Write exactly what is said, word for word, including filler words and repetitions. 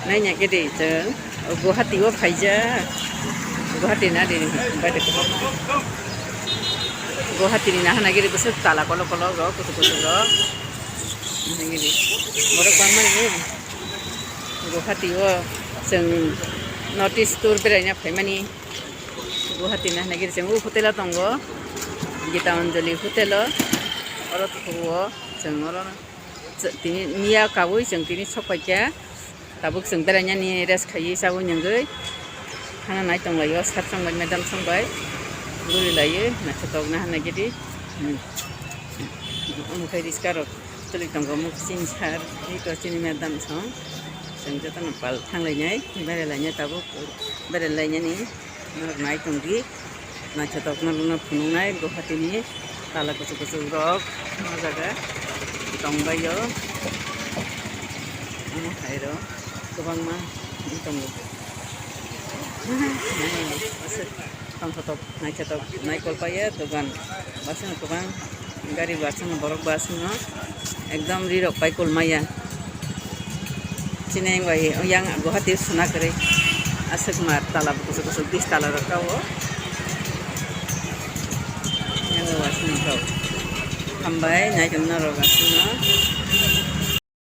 Naina khe de chwng Guwahati o phaijak. Guwahati na de bai de kwbangma. Guwahati ni nahana giri bwswk tala kolok kolok rok, kuchuk kuchuk rok. Nahana giri borok bangmani. Guwahati o chwng North East tour beraina phaimani. Guwahati nahana giri chwng o hotel o tongo. Gita Anjali hotel o. Oro tukugo chwng oro. Tini miya kawi chwng tini sok paikha. Tabuk chwng berainani rest khaiwi chawi nungwi. Hana nai tonglaio, sir song bai, madam song bai. Guri laiwi, naithotok nahana gidi. Hmm. Omo khe riska rok tuli tongo, omo chini sir, eko chini madam song. Chwng jotono pal thanglainai, berailainai tabuk, berailainani. Norok nai tongdi, naithotok norokno phunuknai Guwahati ni tala kuchuk kuchuk rok o jaga tongbaio. Omo hai rok kwbangma tongo. Tongthotok, naithotok, naikolpaio dogan. Basino kwbang gari bo aswkno, borok bo aswkno ekdom ri rok pai kolmaya. Chini bai yang Guwahati suna kwrwi aswk ma tala bo kuchuk kuchuk bis tala rok kao. Yang bo aswkno kao. Hambai naitong norok aswkno.